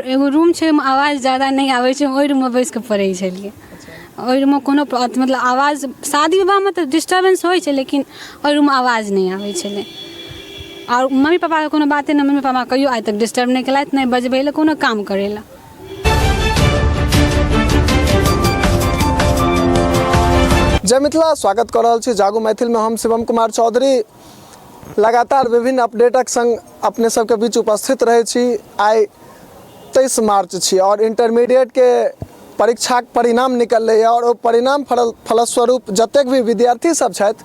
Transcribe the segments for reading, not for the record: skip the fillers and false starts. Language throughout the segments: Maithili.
एगो रूम छै, ओहिमे आवाज जादा नहि आबै छै। ओहि रूममे बैस कऽ पढ़ै छलियै। ओहि रूममे कोनो मतलब आवाज, शादी विवाहमे तऽ डिस्टर्बेंस होइ छै, लेकिन ओहि रूममे आवाज नहि आबै छलै। आओर मम्मी पापाके कोनो बाते नहि, मम्मी पापा कहियो आइ तक डिस्टर्ब नहि केलथि, नहि बजबै लए, कोनो काम करै लए। जय मिथिला, स्वागत कऽ रहल छी जागू मैथिलमे। हम शिवम कुमार चौधरी लगातार विभिन्न अपडेटक संग अपने सबके बीच उपस्थित रहै छी। आइ 23 मार्च छी आओर इंटरमीडिएटके परीक्षाक परिणाम निकललैए आओर ओ परिणाम फलस्वरूप जतेक भी विद्यार्थी सब छथि,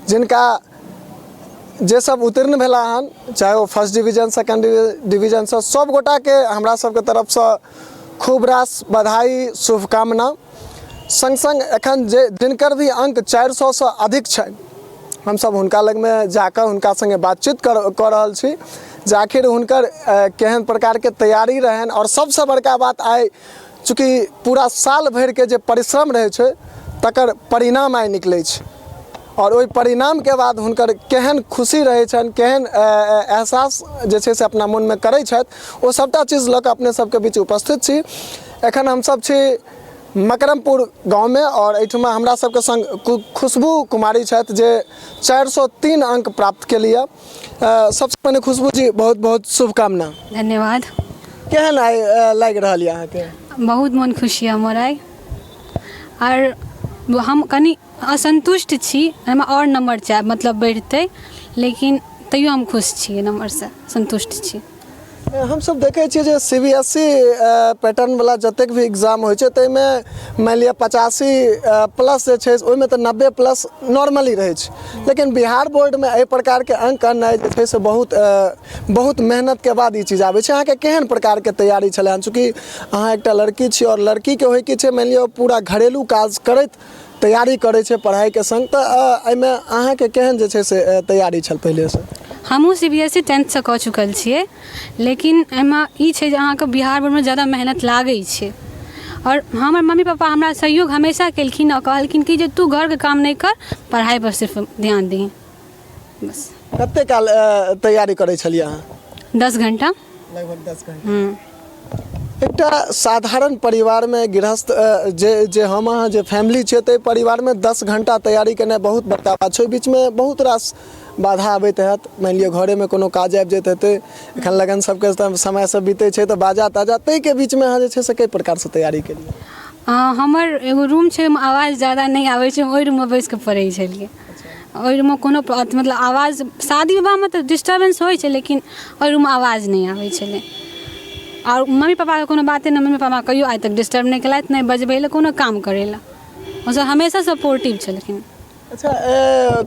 जिनका जे सब उत्तीर्ण भेला हन, चाहे ओ फर्स्ट डिवीजन, सेकंड डिवीजनसँ, सब गोटाके हमरा सबके तरफसँ खूब रास बधाई, शुभकामना। सङ्ग सङ्ग एखन जे जिनकर भी अङ्क 400सँ अधिक छनि, हमसब हुनका लगमे जाकऽ हुनका सङ्गे बातचीत कऽ रहल छी जे आखिर हुनकर केहन प्रकारके तैयारी रहनि। आओर सबसँ बड़का बात, आइ चूँकि पूरा साल भरिके जे परिश्रम रहै छै, तकर परिणाम आइ निकलै छै आओर ओहि परिणामके बाद हुनकर केहन खुशी रहै छनि, केहन एहसास जे छै से अपना मोनमे करै छथि, ओ सभटा चीज लऽ कऽ अपने सबके बीच उपस्थित छी। एखन हमसब छी मकरमपुर गाँवमे आओर एहिठुमा हमरा सबके सङ्ग खुशबू कुमारी छथि, जे 403 अङ्क प्राप्त केली यऽ। सबसँ पहिने खुशबू जी, बहुत बहुत शुभकामना। धन्यवाद। केहन आइ लागि रहल यऽ अहाँके? बहुत मोन खुश यऽ हमर आइ। आर हम कनि असन्तुष्ट छी, हमरा आओर नम्बर चाही, मतलब बढ़ितै, लेकिन तैयो हम खुश छी, नम्बरसँ सन्तुष्ट छी। हमसब देखै छियै जे C B S E pattern वला जतेक भी एग्जाम होइ छै, ताहिमे मानि लिअ 85 प्लस जे छै, ओहिमे तऽ 90 प्लस नॉर्मली रहै छै, लेकिन बिहार बोर्डमे एहि प्रकारके अङ्क अननाइ जे छै से बहुत बहुत मेहनतके बाद ई चीज आबै छै। अहाँके केहन प्रकारके तैयारी छलै हन? चूँकि अहाँ एकटा लड़की छी आओर लड़कीके होइ की छै, मानि लिअ पूरा घरेलू काज करैत तैयारी करै छै पढ़ाइके सङ्ग, तऽ एहिमे अहाँके केहन जे छै से तैयारी छल पहिलेसँ? हमहूँ सी बी एस ई टेंथसँ कऽ चुकल छियै, लेकिन एहिमे ई छै जे अहाँके बिहार बोर्डमे जादा मेहनत लागै छै। आओर हमर मम्मी पापा हमरा सहयोग हमेशा केलखिन आओर कहलखिन कि जे तू घरके काम नहि कर, पढ़ाइपर सिर्फ ध्यान दही, बस। कते काल तैयारी करै छलियै अहाँ? 10 घण्टा। लगभग 10 घण्टा। एकटा साधारण परिवारमे गृहस्थ जे जे हम अहाँ जे फैमिली छियै, ताहि परिवारमे 10 घण्टा तैयारी केनाइ बहुत बड़का बात छै। ओहि बीचमे बहुत रास बाधा आबैत हैत। मानि लिअ घरेमे कोनो काज आबि जाइत हेतै, एखन लगन सबके तऽ समय सब बीतै छै, तऽ बाजा ताजा, ताहिके बीचमे अहाँ जे छै से कई प्रकारसँ तैयारी केलियै? हमर एगो रूम छै, ओहिमे आवाज जादा नहि आबै छै। ओहि रूममे बैस कऽ पढ़ै छलियै। ओहि रूममे कोनो मतलब आवाज, शादी विवाहमे तऽ डिस्टर्बेंस होइ छै, लेकिन ओहि रूममे आवाज नहि आबै छलै। आओर मम्मी पापाके कोनो बाते नहि, मम्मी पापा कहियो आइ तक डिस्टर्ब नहि केलथि, नहि बजबै लए, कोनो काम करै लए। ओसभ हमेशा सपोर्टिव छलखिन। अच्छा,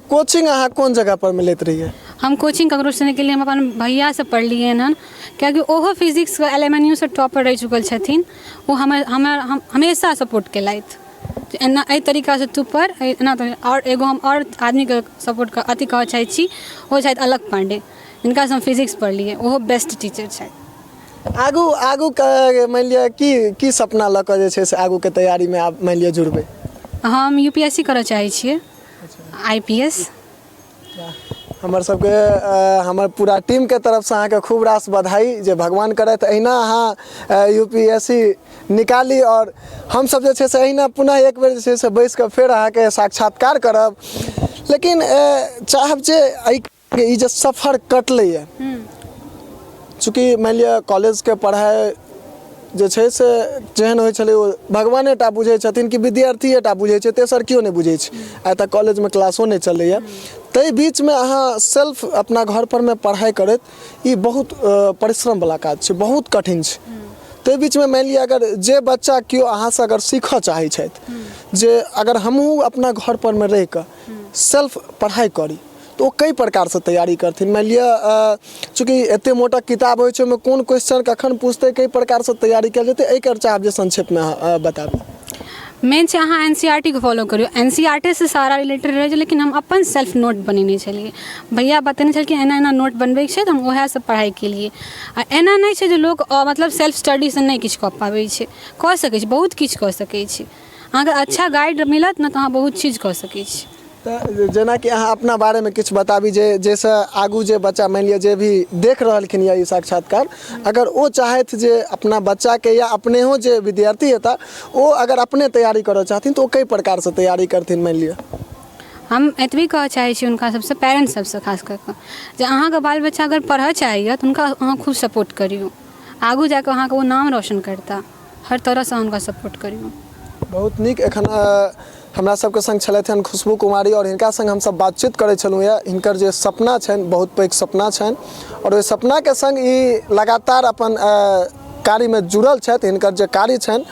कोचिंग अहाँ कोन जगह पर मिलैत रहियै? हम कोचिंग ककरोसँ नहि केलियै, हम अपन भैयासँ पढ़लियनि हन, कियाकि ओहो physics L M N U सँ टॉपर रहि चुकल छथिन। ओ हमर हमेशा सपोर्ट केलथि, एना एहि तरीकासँ तू पढ़, एना। आओर एगो हम आओर आदमीके सपोर्ट अथी कहऽ चाहै छी, ओ छथि अलक पाण्डे, जिनकासँ हम फिजिक्स पढ़लियै। ओहो बेस्ट टीचर छथि। आगू आगूके मानि लिअ की की सपना लऽ कऽ जे छै से आगूके तैयारीमे आब मानि लिअ जुड़बै? हम यू पी एस सी करऽ चाहै छियै, I P S. हमर सबके, हमर पूरा टीमके तरफसँ अहाँके खूब रास बधाई, जे भगवान करथि अहिना अहाँ यू पी एस सी निकाली आओर हमसब जे छै से अहिना पुनः एक बेर जे छै से बैस कऽ फेर अहाँके साक्षात्कार करब। लेकिन चाहब जे एहि ई जे सफर कटलैए, चूँकि मानि लिअ कॉलेजके पढ़ाइ जे छै से जेहन होइ छलै, ओ भगवाने टा बुझै छथिन कि विद्यार्थिए टा बुझै छै, तेसर केओ नहि बुझै छै। आइ तक कॉलेजमे क्लासो नहि चलैए। ताहि बीचमे अहाँ सेल्फ अपना घरपर मे पढ़ाइ करैत, ई बहुत परिश्रमवला काज छै, बहुत कठिन छै। ताहि बीचमे मानि लिअ अगर जे बच्चा केओ अहाँसँ अगर सीखऽ चाहै छथि जे अगर हमहूँ अपना घरपर मे रहिकऽ सेल्फ पढ़ाइ करी, तऽ ओ कई प्रकारसँ तैयारी करथिन? मानि लिअ चूँकि एते मोटा किताब होइ छै, ओहिमे कोन क्वेश्चन कखन पूछतै, कई प्रकारसँ तैयारी कयल जेतै, एहिके चाहब जे संक्षेपमे अहाँ बताबी। मेन छै अहाँ एन सी आर टी के फॉलो करियौ। एन सी आर टी सँ सारा रिलेटेड रहै छै, लेकिन हम अपन सेल्फ नोट बनेने छलियै। भैया बतेने छलखिन एना एना नोट बनबैके छै, तऽ हम उएहसँ पढ़ाइ केलियै। आ एना नहि छै जे लोक मतलब सेल्फ स्टडीसँ नहि किछु कऽ पाबै छै। कऽ सकै छै, बहुत किछु कऽ सकै छै। अहाँके अच्छा गाइड मिलत ने, तऽ अहाँ बहुत चीज कऽ सकै छी। तऽ जेनाकि अहाँ अपना बारेमे किछु बताबी जे जाहिसँ आगू जे बच्चा मानि लिअ जे भी देख रहलखिन यऽ ई साक्षात्कार, अगर ओ चाहथि जे अपना बच्चाके या अपनेहो जे विद्यार्थी हेता ओ अगर अपने तैयारी करऽ चाहथिन तऽ ओ कई प्रकारसँ तैयारी करथिन मानि लिअ? हम एतबी कहऽ चाहै छी हुनका सबसँ, पेरेन्ट्स सबसँ खास कऽ कऽ, जे अहाँके बाल बच्चा अगर पढ़ऽ चाहैए तऽ हुनका अहाँ खूब सपोर्ट करियौ। आगू जाकऽ अहाँके ओ नाम रोशन करता। हर तरहसँ हुनका सपोर्ट करियौ। बहुत नीक। एखन हमरा सबके संग छलथि हन खुशबू कुमारी आओर हिनका संग हमसब बातचीत करै छलहुँ यऽ। हिनकर जे सपना छनि बहुत पैघ सपना छनि आओर ओहि सपनाके संग ई लगातार अपन कार्यमे जुड़ल छथि। हिनकर जे कार्य छनि,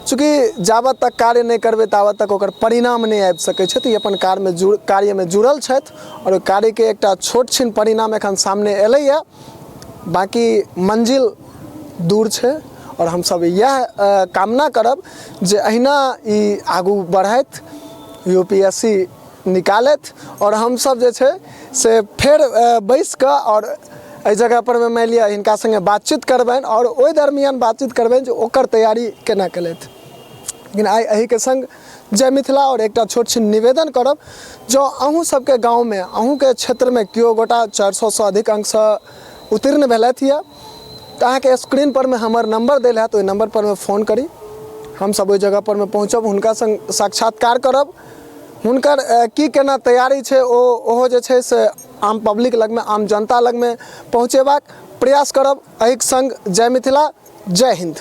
चूँकि जाबत तक कार्य नहि करबै ताबत तक ओकर परिणाम नहि आबि सकै छै, तऽ ई अपन कार्यमे जुड़ल छथि आओर ओहि कार्यके एकटा छोट छिन परिणाम एखन सामने एलैए। बाँकी मंजिल दूर छै आओर हमसब इएह कामना करब जे अहिना ई आगू बढ़थि, UPSC निकालथि आओर हमसब जे छै से फेर बैसिकऽ आओर एहि जगहपर मे मानि लिअ हिनका सङ्गे बातचीत करबनि आओर ओहि दरमियान बातचीत करबनि जे ओकर तैयारी केना केलथि। लेकिन आइ एहिके सङ्ग जय मिथिला आओर एकटा छोट छिन निवेदन करब, जँ अहूँ सबके गाँवमे अहूँके क्षेत्रमे केओ गोटा 400सँ अधिक अङ्कसँ उत्तीर्ण भेलथि यऽ तऽ अहाँके स्क्रीन पर मे हमर नंबर देल हैत, ओहि नंबर पर मे फोन करी। हमसब ओहि जगह पर मे पहुँचब, हुनका संग साक्षात्कार करब, हुनकर की केना तैयारी छै ओ ओहो जे छै से आम पब्लिक लगमे आम जनता लगमे पहुँचेबाक प्रयास करब। एहिके संग जय मिथिला, जय हिन्द।